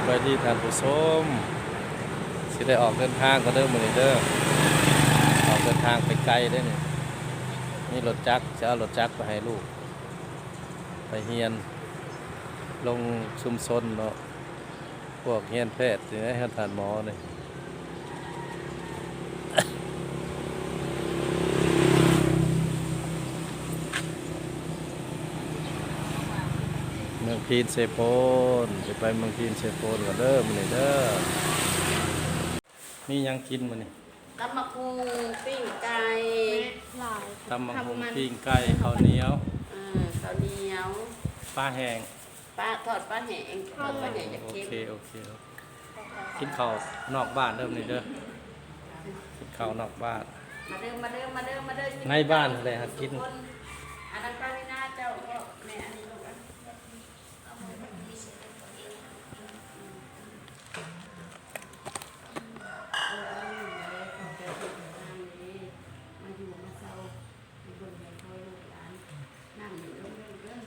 ສະບາຍດີທ່ານຜູ້ຊົມ ຊິໄດ້ອອກເດີນທາງກ່ອນເດີມື້ນີ້ເດີ ອອກເດີນທາງໄປໄກເດ້ນີ້ ມີລົດຈັກ ຈະເອົາລົດຈັກໄປໃຫ້ລູກໄປຮຽນ ລົງຊຸມຊົນເນາະ ພວກຮຽນແພດນີ້ແຫຼະ ທ່ານໝໍນີ້. ເມືອງພີນເຊໂປນ ຊິໄປເມືອງພີນເຊໂປນກ່ອນເດີມື້ນີ້ເດີ. ມີຫຍັງກິນມື້ນີ້? ຕຳບັກຫຸ່ງ ປີ້ງໄກ່ ຕຳບັກຫຸ່ງ ປີ້ງໄກ່ ເຂົ້າໜຽວ ເອີ ເຂົ້າໜຽວ ປາແຫ້ງ ປາ ທອດປາແຫ້ງ ທອດປາແຫ້ງ ຢາກເຄັມ ໂອເຄ ໂອເຄ ໂອເຄ. ກິນເຂົ້ານອກບ້ານເດີມື້ນີ້ເດີ ກິນເຂົ້ານອກບ້ານ ມາເດີ ມາເດີ ມາເດີ ມາເດີ ໃນບ້ານແຫຼະຫາກິນ. ອັນນັ້ນປາວິນາເຈົ້າກໍແມ່ ອັນນີ້ລູກ ອັນນີ້ ມາຢູ່ມາເຊົາ ໃຫ້ເບິ່ງໃຫ້ຄອຍລູກຫຼານ ນ້ຳນີ້ລົງເດີ ມ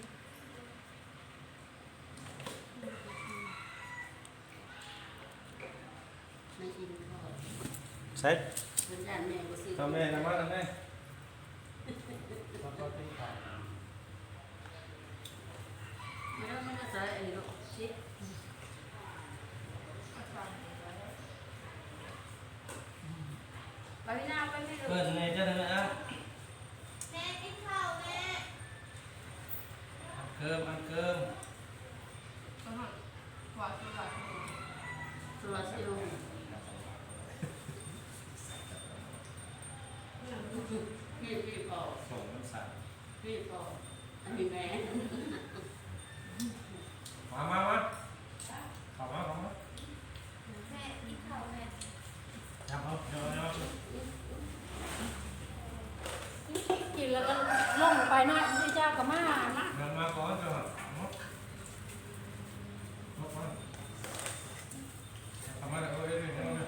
າກິນເຂົ້າ ໃສ່ ເພິ່ນຢ້ານແມ່ບໍ່ຊື້ ເອົາແມ່ນຳມານຳແມ່ ມາເດີ ມາເດີ ໃສ່ອັນນີ້ລູກ ຊິ ປາວິນາ ໄປແມ່ລູກ ເອີ້ນແມ່ເຈົ້ານັ້ນແຫຼະ ແມ່ກິນເຂົ້າແມ່ ອັນເກີມ ອັນເກີມ ໂຊລາເຊວ ພີ່ ພີ່ພໍ່ ສົ່ງນ້ຳສັ່ງ ພີ່ພໍ່ ອັນນີ້ແມ່ ມາ ມາ ມາ ເຂົ້າມາ ເຂົ້າມາ ແມ່ກິນເຂົ້າແມ່ ຈັບເອົາ ເອົາ ເອົາ ກິນແລ້ວກໍລົງໄປນອນ ເຈົ້າກໍມາ ມາ ມາກ່ອນ ເຈົ້າ ມາ ມາ ມາ ເຂົ້າມາແລ້ວ ເອົາ ເອົາ ເອົາ ມາ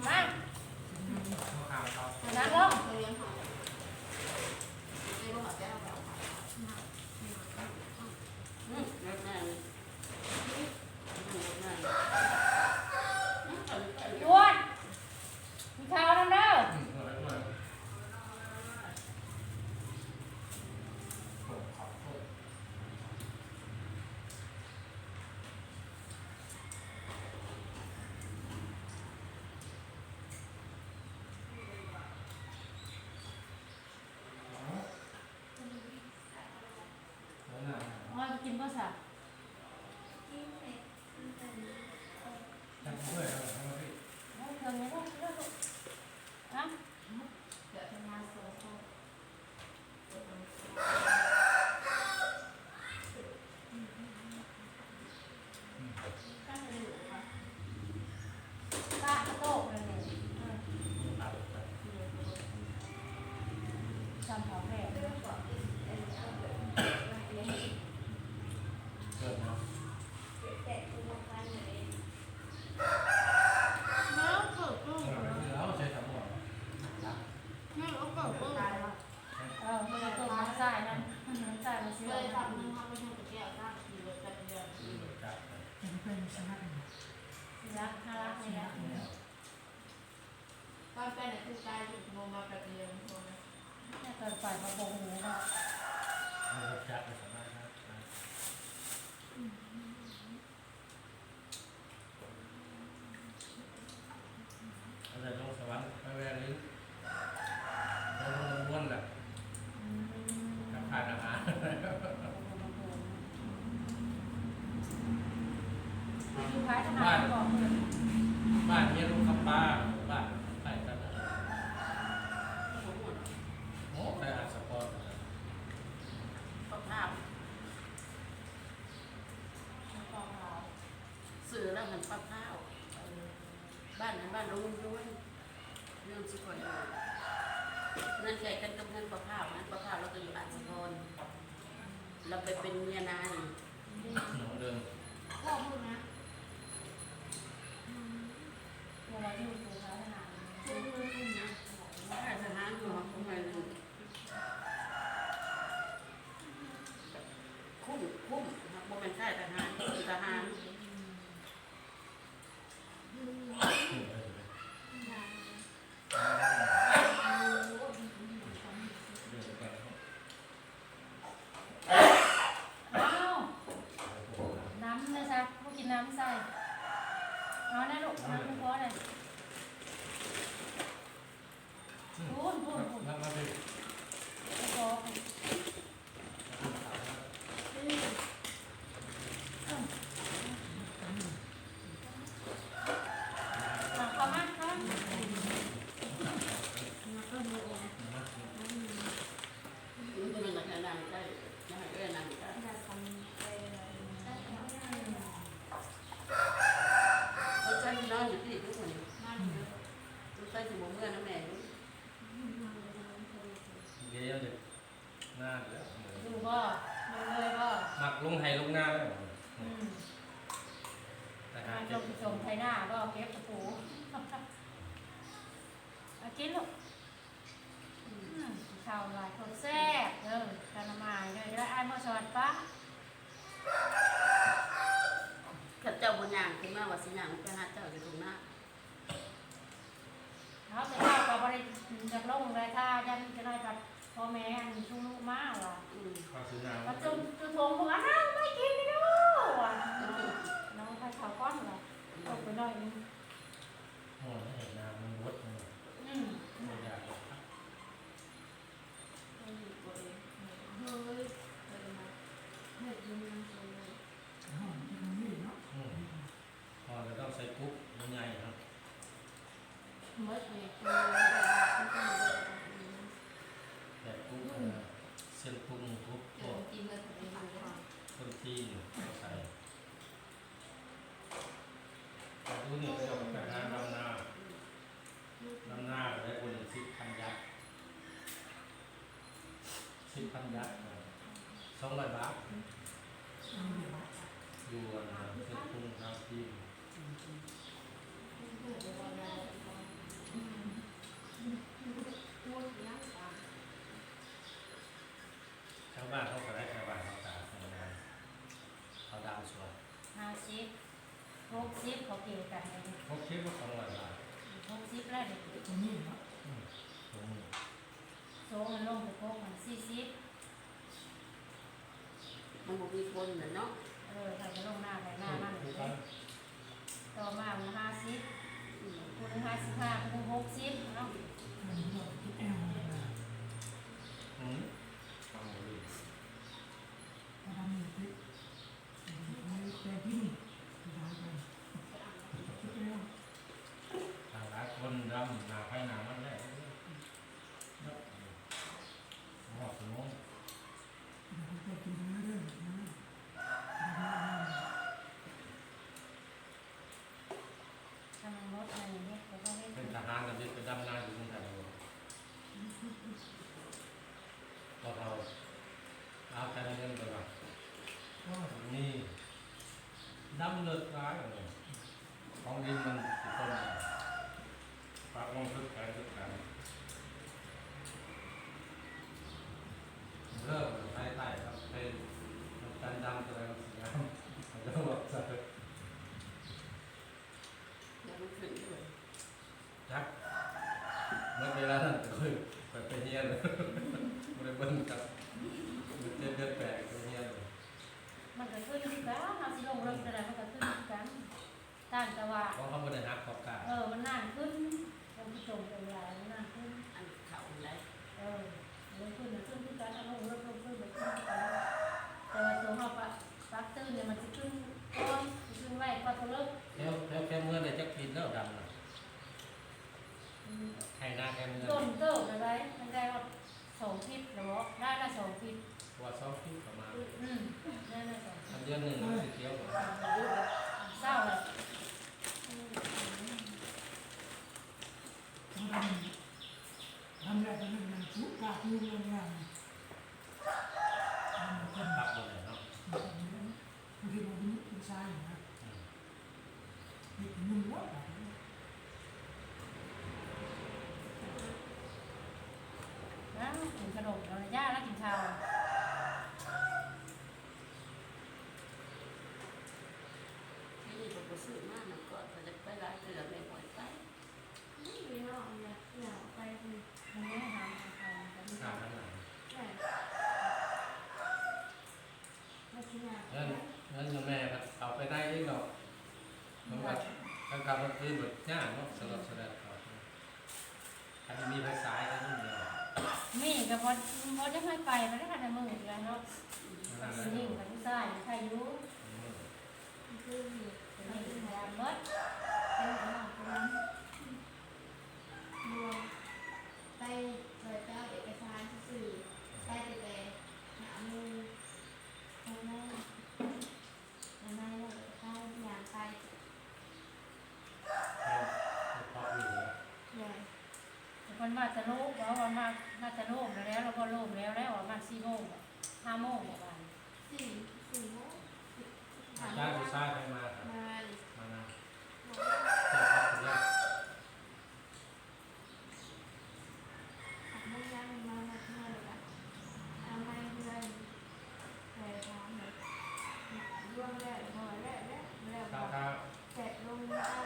ນັ່ງລົງ ອ້ວນ ກິນເຂົ້ານຳເດີ. ອ້ອຍ ໄປກິນບໍ່ຊະ? ກິນແມ່. ໂອ້ຍ ເຄື່ອງນີ້ເນາະ ເນາະ ເນາະ. ເອີ ເພິ່ນເອົາຕົວມາໃສ່ນັ້ນ ໃສ່ມາຊິ ເອີ ເປັນສະຫະ ຕອນໄປນະຄືຕາຍຢູ່ ໂທມາແປັບດຽວ ໂທມາ ແຕ່ຕອນໄປກໍບໍ່ຮູ້ເນາະ. ອັນໃດລົງສະຫວັນໄປແວ່ຫຼິ້ນ ລົງ ລົງ ລົງ ລະ ອືມ ກັບຂາຍທະຫານ ຢູ່ຄ້າຍທະຫານ ບ້ານ ບໍ່ເພິ່ນ ບ້ານເຮຍລົງຄຳປາ ບ້ານໃກ້ກັນ ໂອ້ ໄປອາດສະປອນ ປະພາວ ປະພາວ. ຊື່ລາວຫັ້ນປະພ້າວ ເອີ ບ້ານຫັ້ນບ້ານໂລນ ໂລນ ເຮືອນສຸກອນ ເຮືອນໃກ້ກັນກັບເຮືອນປະພ້າວ ເຮືອນປະພ້າວລາວກໍຢູ່ອາດສະພອນ ລາວໄປເປັນເມຍນາຍ ໜອງເດີງ ພໍ່ເພິ່ນນະ ອືມ ເພາະວ່າຢູ່ໂຕທະຫານ ເປັນເມືອງເພິ່ນນະ ທະຫານຢູ່ ສະໄໝນັ້ນ ຄຸ້ມ ຄຸ້ມ ບໍ່ແມ່ນຄ້າຍທະຫານ ຄຸ້ມທະຫານ. ນ້ຳໃສ່ ເອົານະລູກ ນ້ຳໃຫ້ພໍ່ນະ ອືມ ພຸ້ນໆໆ ມາ ມາ ມາ ພໍ ອືມ ເຂົ້າມາ ເຂົ້າມາ ມັນຈະແມ່ນນັກນາງໃກ້ ຢາກໃຫ້ເອື້ອຍນາງໃກ້ ເອີ ໃສ່ນອນຢູ່ພີ້ທຸກມື້ນີ້ ໃສ່ຊິບໍ່ເມືອນຳແມ່ຢູ່ ເດ ນານແລ້ວ ຢູ່ບໍ່? ຢູ່ເລີຍບໍ່? ມັກລົງໄຮ່ລົງນາແລ້ວ ອືມ ໄປຫາເກັບ ມາຊົມໄຖນາບໍ່? ເກັບກະປູ ເອົາກິນລູກ ອືມ ເຂົ້າຫຼາຍຄົນແຊບເດີ ກະນະໝາຍເດີ ໄດ້ອ້າຍໝໍສອນປະ ຄັນເຈົ້າບໍ່ຍ່າງຂຶ້ນມາ ວ່າຊິຍ່າງໄປຫາເຈົ້າຢູ່ທົ່ງນາ. ເຮົາແຕ່ເຊົ້າກໍບໍ່ໄດ້ຢາກລົງແຫຼະ ຖ້າຢ້ານຈັກໜ້ອຍກໍພໍ່ແມ່ອັນຊຸມລູກມາວ່າ ອືມ ເຂົາຊິນາງ ກໍຈຸ ຈຸຖົງບອກ ອ້າວ ໄປກິນນີ້ດູວ່າ ອືມ ນ້ອງໄປເຂົ້າກ່ອນວ່າ ອືມ ຕົກໄປໜ້ອຍໜຶ່ງ ໂອ້ຍ ນ້ຳມັນບົດ ອືມ ບໍ່ຢາກ ເຮີ້ຍ ເອີ ເຮັດຢູ່ນຳໂຕ ເຮົາເຮັດຢູ່ນີ້ເນາະ ອືມ ເຮົາກໍຕ້ອງໃສ່ປຸກໃຫຍ່ໆເນາະ ໝົດນີ້ຄືແບບປຸກ ເອີ ຊຽງຕຸງ ປຸກພວກຄົນຈີນເຂົາໃສ່ ແຕ່ດູນີ້ເຂົາເຈົ້າໄປຫາດຳນາ ດຳນາກໍໄດ້ຄົນສິບພັນຢາດ ສິບພັນຢາດ ສອງຮ້ອຍບາດ ຢູ່ອັນເຊີງກຸງທາງຈີນ ແຖວບ້ານເຮົາກໍໄດ້ ແຖວບ້ານເຮົາກໍ ເຂົາດາມສວນ ຫ້າສິບ ຫົກສິບ ເຂົາເກກັນເດ ຫົກສິບ ກໍສອງຮ້ອຍບາດ ຫົກສິບແລ້ວເດ ຕົວນີ້ເນາະ ອືມ ຕົວນີ້ ໂຊງມັນລົງໄປໂຄກມັນສີ່ສິບ ມັນບໍ່ມີຄົນນະເນາະ ເອີ ໃຜກໍລົງໜ້າໃຜໜ້າມັນເດ້ ຕໍ່ມາມັນຫ້າສິບ ຜູ້ໜຶ່ງຫ້າສິບຫ້າ ຜູ້ໜຶ່ງຫົກສິບເນາະ ອືມ ເອົາດຳນີ້ຕິ ແຕ່ກິນ ຫຼາຍຄົນດຳໜ້າໃຜໜ້າມັນແລ້ວ ຮອດສະໝອງ ຖ້າມັນໝົດອັນນີ້ເຮັດກໍບໍ່ເຮັດ ເປັນທະຫານກໍໄປດຳນາຢູ່ເມືອງໄທບໍ່? ບໍ່ເທົ່າ ເອົາແຕ່ເງິນກ່ອນວ່າ ໂອ້ ນີ້ ດຳເລິກຫຼາຍ ຂອງດິນມັນຊິຕົ້ນ ປາກລົງສຸດແຂນສຸດແຂນ ເລີ່ມໄປໃຕ້ ໄປນຳກັນ ດຳຕົວໃດມັນຊິງາມ ເລີ່ມອອກຈາກ ແລ້ວມັນຂຶ້ນດ້ວຍ ຈັກ ໝົດເວລານັ້ນ ຂ້ອຍໄປຮຽນ ບໍ່ໄດ້ເບິ່ງກັບ ເດືອນເຈັດເດືອນແປດໄປຮຽນ ມັນກໍຂຶ້ນຄືກັນ ເຮົາຊິລົງເລິກເທົ່າໃດມັນກໍຂຶ້ນຄືກັນ ຕ່າງແຕ່ວ່າ ເພາະເຮົາບໍ່ໄດ້ຫັກຂອບກາງ ເອີ ມັນນ້ຳຂຶ້ນ ມັນຊິຕົງຕົງຫຼາຍ ມັນນ້ຳຂຶ້ນ ອັນເຂົາຫັ້ນແຫຼະ ເອີ ລົງຂຶ້ນ ມັນຂຶ້ນຄືກັນ ເຮົາລົງເລິກລົງຂຶ້ນ ມັນຂຶ້ນຄືກັນ ແຕ່ວ່າຕົວເຮົາປະ ປັກຕື່ນນີ້ ມັນຊິຂຶ້ນກ່ອນ ຊິຂຶ້ນໄວກວ່າຕົວເລິກ ແຖວ ແຖວແຄມເຮືອນໄດ້ຈັກຟີດແລ້ວ ດຳນະ? ອືມ ໄຖນາແຄມເຮືອນ ດົນເຕີບແລ້ວໄດ໋ ມັນໄດ້ຮອດສອງຟີດແລ້ວເບາະ ໄດ້ລະສອງຟີດ ກວ່າສອງຟີດປະມານ ອືມ ໄດ້ລະສອງ ຄັນເດືອນໜຶ່ງມັນຊິຂຽວ ເຊົ້າລະ ອືມ ທຳແລ້ວກໍເລື່ອງນັ້ນ ປູກປາກປູເລື່ອງງາມ ປັບບໍ່ໄດ້ເນາະ ບາງທີມັນເປັນຊາຍນະ ອືມ ເຮັດໃຫ້ງຸ່ມໂລດ ອ້າວ ກິນຂະໜົມແລ້ວ ຢ່າລະກິນເຂົ້າ ປີນີ້ກໍບໍ່ຊື້ມານຳ ກໍຢາກໄປຫຼາຍເທື່ອ ແມ່ບໍ່ໃຫ້ໄປ. ນີ້ເນາະ ຢາກ ຢາກໄປພຸ້ນ ເອົາໄປ ໄປທາງນັ້ນ ແມ່ ເງິນ ເງິນນຳແມ່ເຂົາໄປ ໄດ້ເອງດອກ ມັນວ່າ ກາງຄ່ຳກາງຄືນມັນຍາກເນາະ ສະລັບສະແລັດເຂົາ ຄັນມີໄຟສາຍກໍມັນດຽວ ມີກໍບໍ່ ບໍ່ຢາກໃຫ້ໄປ ກໍໄດ້ຄັນໄດ້ມື້ນີ້ແຫຼະເນາະ ຜູ້ຍິງກັບຜູ້ຊາຍໄດ້ຢູ່ ອືມ ຄືມີຜູ້ຍິງຍາມເບິດ ເປັນນ້ອງຜູ້ນັ້ນ ບໍ່ ໄປ ໄປເອົາເອກະສານຊື່ໆ ໄປແຕ່ ແຕ່ຫ້າໂມງ ຫົກໂມງ ໄປ ຍ່າງໄປ ເພິ່ນວ່າຈະໂລມ ເວົ້າວ່າມາ ມາຈະໂລມແລ້ວ ລາວບໍ່ໂລມແລ້ວ ແລ້ວວ່າມາສີ່ໂມງ ຫ້າໂມງປະມານ ສີ່ ສີ່ໂມງ ອາຈານຜູ້ຊາຍໃຜມາ ມາ ມານຳ ເຈົ້າພັກເພິ່ນ ຫາໂມງແລງມາຮອດເຮືອນ ແລ້ວກະອາໄມເຮືອນ ແຕ່ຖາມແບບລວມແລ້ວບໍ່ແລ້ວ ແລ້ວ ແລ້ວກໍແຊັດລົງມາເອົາ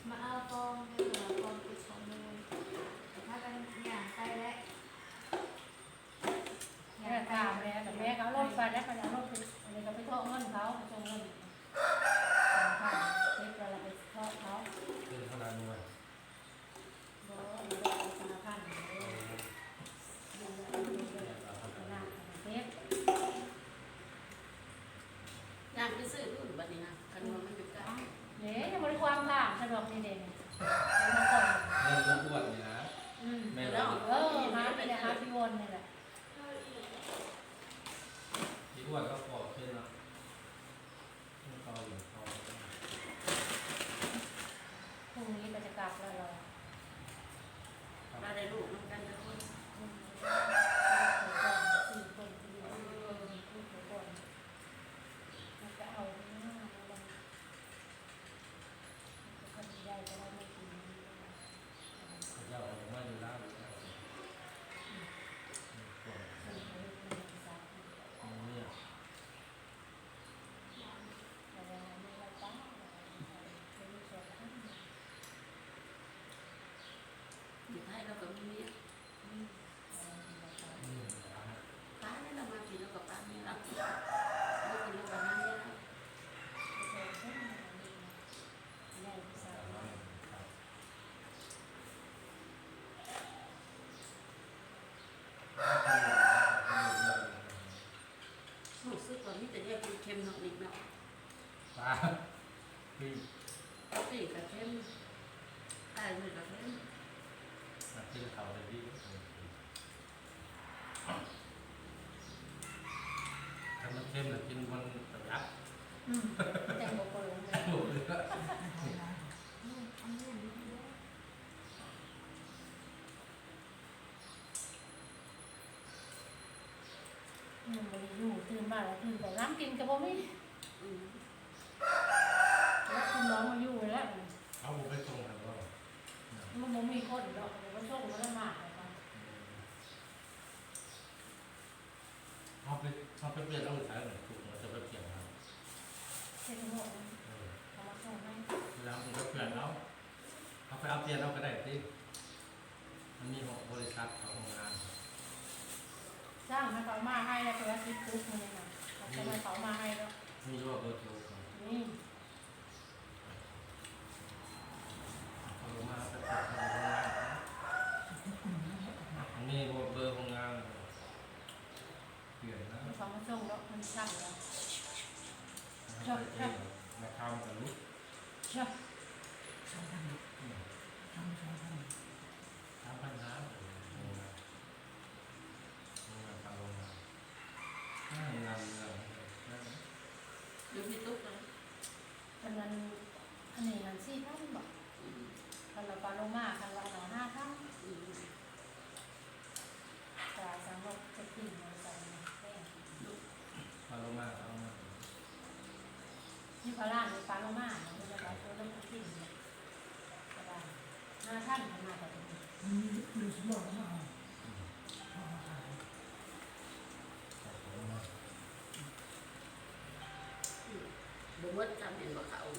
ມາເອົາຟອມ ເດີ ຟອມເກັບຂໍ້ມູນ ກໍພາກັນຍ່າງໄປແຫຼະ ແມ່ຖາມແລ້ວ ແມ່ກໍເອົາລົດໄປແລ້ວ ໄປເອົາລົດໄປ ອັນນີ້ກໍໄປເທາະເງິນເຂົາ ໄປສົ່ງເງິນ ເກັບແລ້ວລະໄປເທາະເຂົາ ເປັນເທົ່າໃດມື້ວານ ບໍ່ ອັນນີ້ກໍເອົາສາມພັນເດ້ ເອີ ເກັບ ຍ່າງໄປຊື້ພຸ້ນບັດນີ້ນະ ຄັນວ່າມັນຢູ່ໃກ້ ເດ້ ຍັງບໍ່ໄດ້ຄວາມທາງສະດວກນີ້ເດ້ ເງິນອ້ວນນີ້ນະ ອືມ ແມ່ນ ເອີ ຫາໄປແລ້ວ ຫາທີ່ອ້ວນນີ້ແຫຼະ ອີອ້ວນເຂົາກໍເປັນເນາະ ພຸ່ງນີ້ກໍຈະກັບແລ້ວລະ ມາໄດ້ລູກນຳກັນຈັກຄົນ ອືມ ເຂົາເຈົ້າເອົາມາຢູ່ລາວຢູ່ແລ້ວ ເມຍ ຢູ່ໄທລາວກໍມີເມຍ ອືມ ປາແລ້ວລາວມາພີ້ ລາວກໍປາເມຍລາວ ຢູ່ພີ້ລາວກໍຫາເມຍລາວ ຮູ້ສຶກວ່າມີແຕ່ແນວເຄັມໆເນາະ ນິກເນາະ ປາປີ້ງ ປາປີ້ງກໍເຄັມ ໄກ່ນີ້ກໍເຄັມ ມັນກິນເຂົ້າໄດ້ດີ ຄັນມັນເຄັມລະກິນມັນປະຢັດ ອືມ ແຕ່ງບໍ່ເປີງເລີຍ ບໍ່ເຫຼືອ ອືມ ອັນນີ້ ຍັງບໍ່ໄດ້ຢູ່ ຕື່ນມາລະຕື່ນໄປ ນ້ຳກິນກໍບໍ່ມີ ອືມ ແລ້ວຄຸນນ້ອງມາຢູ່ແລ້ວ ເຮົາບໍ່ໄປສົ່ງໃຫ້ບໍ່ ມັນບໍ່ມີຄົນດອກ ບໍ່ໄປສົ່ງ ມັນລະມາກ ອືມ ເຮົາໄປ ເຮົາໄປປ່ຽນເອົາຢູ່ໃສ ເຮົາຈະໄປປ່ຽນເອົາ ເຮັດໃຫ້ໝົດ ເອີ ເຂົາມາສົ່ງໃຫ້ ແລ້ວເຮົາໄປປ່ຽນເອົາ ເຮົາໄປເອົາປ່ຽນເອົາກໍໄດ້ຕິ ມັນມີຫ້ອງບໍລິສັດເຂົາ ໂຮງງານ ຈ້າງໃຫ້ເຂົາມາໃຫ້ແລ້ວ ເພິ່ນວ່າສິບປຸກມື້ນີ້ນະ ເຂົາຈະໃຫ້ເຂົາມາໃຫ້ດອກ ມີຢູ່ບໍ່ເບີໂທເຂົາ ມີ ເຂົາມາແຕ່ເຂົາໂຮງງານ ມີບໍ່ເບີໂຮງງານ ປ່ຽນນະ ເຂົາມາສົ່ງດອກ ມັນຊ່າງແລ້ວ ເຈົ້າ ເຈົ້າ ມາທຳກັນລູກ ເຈົ້າ ສາມພັນ ອືມ ສາມພັນ ສາມພັນຫ້າ ໂຮງງານ ໂຮງງານ ປາໂລມາ ງາມ ງາມ ງາມ ງາມ ຢູ່ທີ່ຕຸກນະ ອັນນັ້ນ ອັນນີ້ຫັ້ນສີ່ພັນບໍ ອືມ ຄັນວ່າປາໂລມາ ຄັນວ່າອັນນັ້ນຫ້າພັນ ອືມ ກະສຳລັບຈະກິນ ເຮົາໃສ່ແປ້ງ ປາໂລມາ ປາໂລມາ ຢູ່ພາລານ ປາໂລມາ ເຮົາຈະໄປໂຕນຳກິນ ປາໂລມາ ຫ້າພັນ ເຮົາມາກໍໄດ້ ອືມ ເດີ ຊິບອກມາເອົາ ອືມ ເອົາມາຂາຍ ປາໂລມາ ອືມ ບໍ່ໝົດຈຳເປັນບໍ່ເຂົ້າ ໂອ້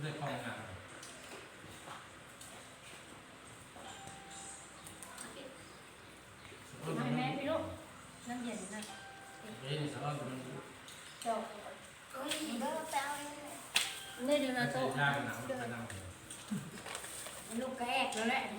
ໄດ້ຄວາມງາມ. ຍາກນະ ມັນໄປນຳ ລູກກະແອກແລ້ວແຫຼະ ອັນ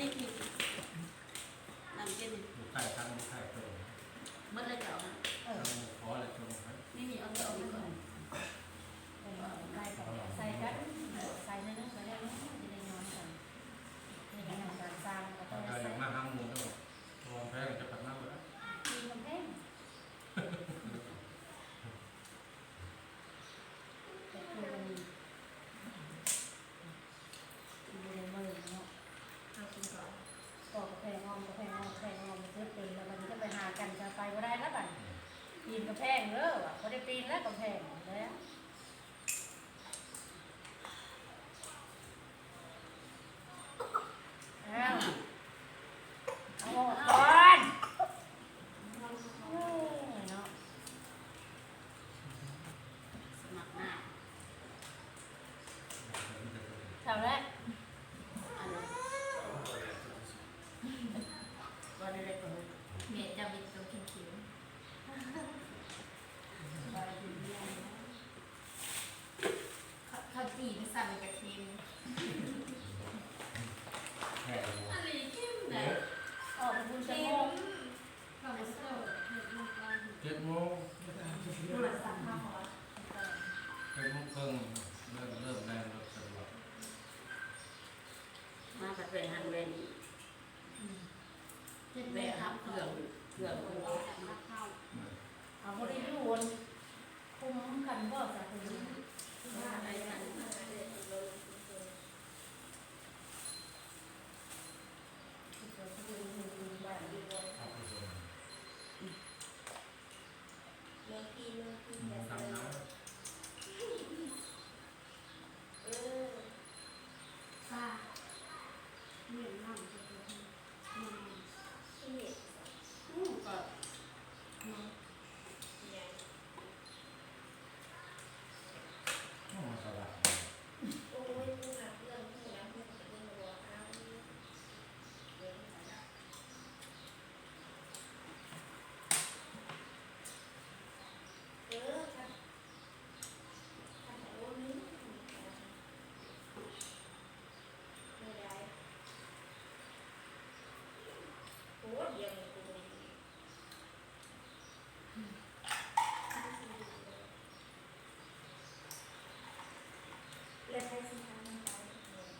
ນີ້ນີ້ ນ້ຳເຢັນນີ້ ໃສ່ທັງ ໃສ່ຕົວ ໝົດແລ້ວເຈົ້າ ເອີ ພໍແລ້ວຕົວ ນີ້ ນີ້ ເອົາ ເອົາ ເອົາ ໃສ່ກັນ ໃສ່ໜ້ອຍໜຶ່ງກໍໄດ້ເນາະ ຈະໄດ້ຍ້ອນກັນ ນີ້ກໍນ້ຳຕານຊາງກໍຕ້ອງໃສ່ ມາຫາໝູ່ເນາະ ເພາະວ່າແພງຈະປັດມາເບິດແລ້ວ ກິນແພງ ແຕ່ຄືມັນ ບໍ່ໄດ້ເມີເນາະ ເຮົາກິນເຂົ້າ ປອກກາແຟງອມ ກາແຟງອມ ກາແຟງອມ ເກີດເປັນແລ້ວ ບັດນີ້ຈະໄປຫາກັນ ຈະໄປບໍ່ໄດ້ແລ້ວບັດນີ້ ປີນກຳແພງເດີ ວ່າບໍ່ໄດ້ປີນແລ້ວ ກຳແພງແລ້ວ. ອ້າວ ເອົາອອກກ່ອນ ໂອ້ຍເນາະ ສະໝັກໜ້າ ເທົ່າແລ້ວ ອັນນັ້ນ ວ່າໄດ້ແລ້ວກໍ ແມ່ຈຳເປັນຕົວເຂັມໆ ເຂົ້າ ເຂົ້າຈີ່ມັນສັ່ນກະເຄັມ ແທ້ ອີ່ຫຼີເຄັມໃດ ອອກບຸນເຈັດໂມງ ເຈັດໂມງ ເຈັດໂມງເຄິ່ງ ເລີ່ມ ເລີ່ມແລ່ນລົດສະດວກ ມາບັດແວ່ຫັ້ນແວ່ນີ້ ອືມ ແວ່ຮັບເຄື່ອງ ເຄື່ອງເພິ່ນ ເອົາ ບໍ່ໄດ້ຢູ່ອັນ ຄຸມກັນບໍ່ຊະ ຄືວ່າໄດ້ກັນ ເມືອງທີ່ ເມືອງທີ່ ເມືອງທີ່ ເອີ ປາ ເຫືອນນ້ຳ ເຫືອນນ້ຳ ເຫືອນ ອື ກໍ ເນາະ ໂອ້ ສະບາຍ ໂອ້ຍ ຜູ້ຮັກເລື່ອງຜູ້ນຳເພິ່ນກໍເອີ້ນວ່າ ເອີ ແລ້ວໃຜຊິພາມັນໄປ?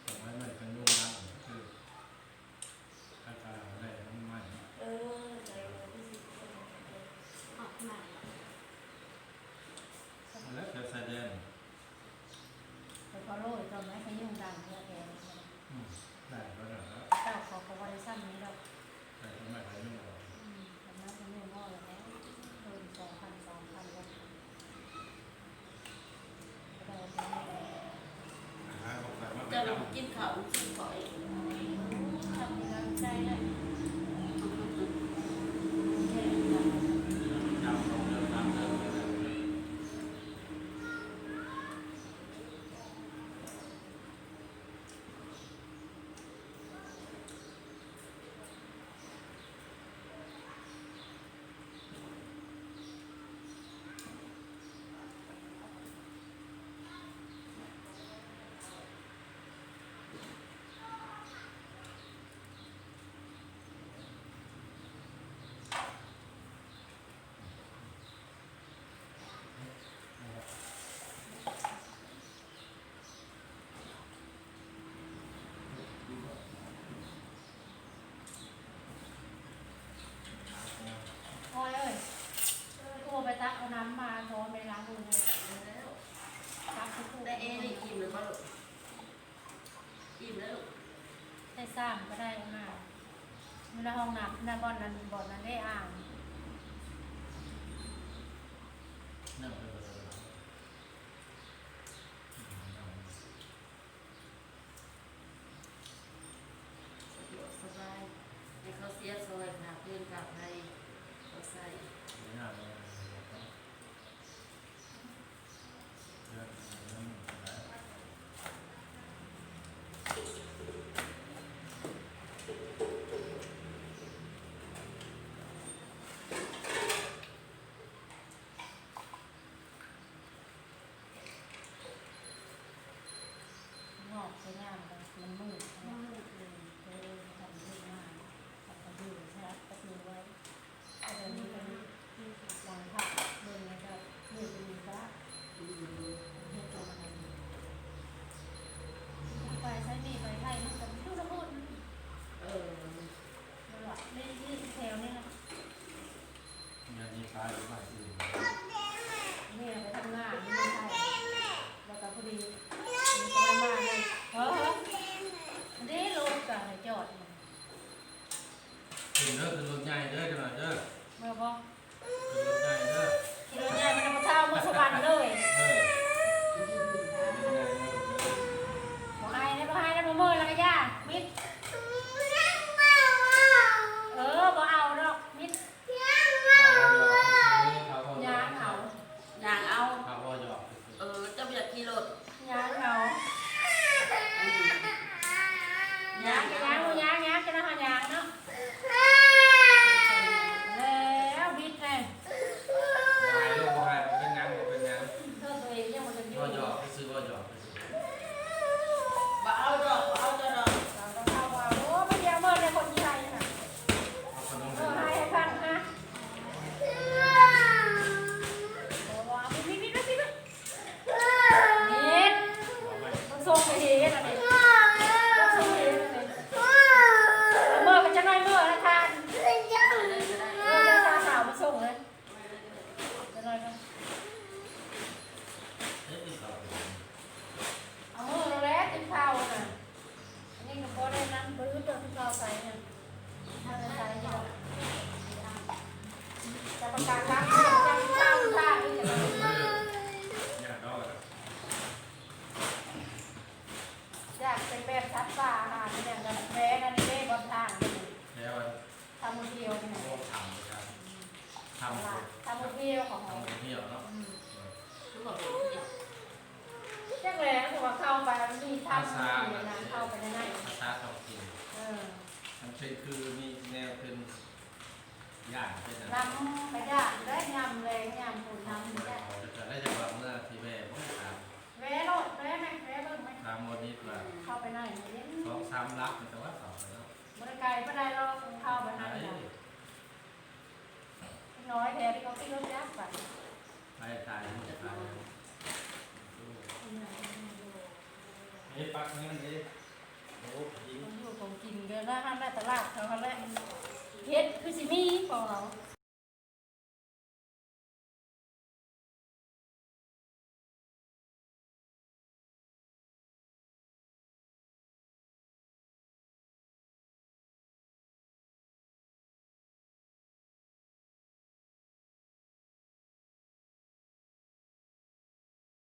ດອກໄມ້ໃໝ່ຂະຍຸງນຳ ຄື ອາກາດໄດ້ ເອີ ໃນວັນທີສິບ ອອກໃໝ່ ແລ້ວແຖວຊາຍແດນ ໄປຟອໂລດອກໄມ້ຂະຍຸງດັງເທື່ອແຖວ ອືມ ໄດ້ບໍ່ດອກ ເຈົ້າເຂົາກໍບໍ່ໄດ້ຊ້ຳນີ້ດອກ ໄດ້ດອກໄມ້ຂະຍຸງອອກ ອືມ ດອກໄມ້ຂະຍຸງອອກແລ້ວ ເພີ່ມສອງພັນ ສາມພັນ ແລ້ວ. ເຈົ້າລະບໍ່ກິນເຂົ້ານຳຊຸມຂ້ອຍ ທຳກຳລັງໃຈແລ້ວ. ນັ້ນບ່ອນນັ້ນ ບ່ອນນັ້ນເດ້ອ່າງ. ສະດວກສະບາຍ ໃຫ້ເຂົາເສຍຊ່ອຍຄ່າຟືນຄ່າໄຟ ເຂົາໃຊ້. ງອກໄປງາມ ແລ້ວມັນມືດເນາະ ມັນມືດເລີຍ ເອີ ທຳເຮັດງານ ແລ້ວກໍຢູ່ຊະ ກໍຢູ່ໄວ້ ເອົາແບບນີ້ໄປ ອືມ ຫວ່າງພະເບິ່ງ ແລ້ວກໍມືດຢູ່ນີ້ກໍ ອືມ ເຮັດປະມານນັ້ນ ໄປໃສນີ້ ໄປໄທ ມັນກໍຢູ່ນຳພຸ້ນ ເອີ ນັ້ນລະ ໃນ ໃນແຖວນີ້ລະ. ແມ່ນີ້ຕາຍຢູ່ບ້ານອື່ນ ແມ່ໄປທຳງານຢູ່ເມືອງໄທ ແລ້ວກໍພໍດີມີຄົນມານຳ ເອີ ເດ້ ລົດກໍໃຫ້ຈອດ ຂຶ້ນເດີ ຂຶ້ນລົດໃຫຍ່ເດີ ເດີ ເດີ ເມືອບໍ່? ຂຶ້ນລົດໃຫຍ່ເດີ ຂີ່ລົດໃຫຍ່ມານຳພໍ່ເຖົ້າເມືອສະຫວັນເລີຍ ເອີ ບໍ່ໃຫ້ນະ ບໍ່ໃຫ້ນະ ບໍ່ເມີແລ້ວກໍຢ່າ ມິດ ເອີ ບໍ່ເອົາດອກ ມິດ. ຍ່າງເອົາ ຍ່າງເອົາ ເຂົາເວົ້າຫຍອກ ເອີ ເຈົ້າບໍ່ຢາກຂີ່ລົດ ຍ່າງເອົາ ອືມ ຍ່າງ ຍ່າງ ຍ່າງ ຍ່າງ ຈະນຳເຮົາຍ່າງເນາະ ແລ້ວບິດແນ່ ບໍ່ໃຫ້ລູກ ບໍ່ໃຫ້ ບໍ່ເປັນຫຍັງ ບໍ່ເປັນຫຍັງ ໂທດຕົວເອງຍັງບໍ່ທັນຢູ່ ເວົ້າຫຍອກຊື່ໆ ເວົ້າຫຍອກ ບໍ່ເອົາດອກ ບໍ່ເອົາເຈົ້າດອກ ເອົາດອກ ເອົາ ເອົາ ໂອ້ ມັນຊິເອົາເມີແລ້ວຄົນທີ່ໃສ່ຫັ້ນນະ ເອົາຂະໜົມ ເອີ ໃຫ້ຟັງນະ ບໍ່ວ່າ ມິດ ມິດ ມິດ ມິດ ມິດ ມີດ ເອົາໄປ ມັນສົ່ງໄປເຮັດອັນນີ້ ມັນສົ່ງໄປເຮັດອັນນີ້ ເອົາເມີໄປຈັກໜ້ອຍ ເມີນະທ່ານ ເອີ ເຈົ້າສາວມາສົ່ງເລີຍ. ເອົາມືແລ້ວແຫຼະ ຕິບເຂົ້ານະ ອັນນີ້ກໍບໍ່ໄດ້ນັ້ນ ບໍ່ຮູ້ຕົວຕິບເຂົ້າໃສ່ຫັ້ນ ຖ້າໄດ້ໃສ່ຢູ່ ຈະປະກາດຮັບ ຈະຕິບເຂົ້າທາງນີ້ ຢາກເປັນແບບສັດປ່າ ອາຫານອີ່ຫຍັງກໍແວະນັ້ນເດ້ ບ່ອນທາງນີ້ ແລ້ວ ທຳຄົນດຽວນີ້ ໂອ້ ທຳເລີຍ ທຳ ທຳຄົນດຽວ ທຳຄົນດຽວເນາະ ອືມ ຄືວ່າຄົນດຽວ ຈັກແຫຼະ ເພາະວ່າເຂົ້າໄປມັນມີທຳ ພາສາ ເຂົ້າໄປໃນນັ້ນ ພາສາທ້ອງຖິ່ນ ເອີ ມັນເປັນຄືມີແນວເປັນ ຢ້ານເປັນ ນຳກະຢ້ານໄດ້ ຍາມແລງຍາມຝົນນຳ ແລ້ວກໍໄດ້ຈັງຫວະເມືອທີ່ແວ່ບໍ່ຖາມ ແວ່ໂລດ ແວ່ແມ່ ແວ່ເບິ່ງແມ່ ຖາມບໍ່ນິດວ່າ ເຂົ້າໄປໃນນີ້ ສອງສາມຫຼັກ ແຕ່ວ່າເຂົ້າໄປເນາະ ບໍ່ໄດ້ໄກປານໃດດອກ ເຂົ້າໄປໃນນີ້ ໄກ ນ້ອຍແທ້ທີ່ເຂົາຂີ່ລົດຈັກໄປ ໄປຕາຍ ຕາຍ ເອີ ປັກນັ້ນເດ້ ໂອ້ ຂອງຢູ່ຂອງກິນກໍລະຫັ້ນແຫຼະ ຕະຫຼາດເຂົາຫັ້ນແຫຼະ ເຫັດຄືຊິມີຂອງເຮົາ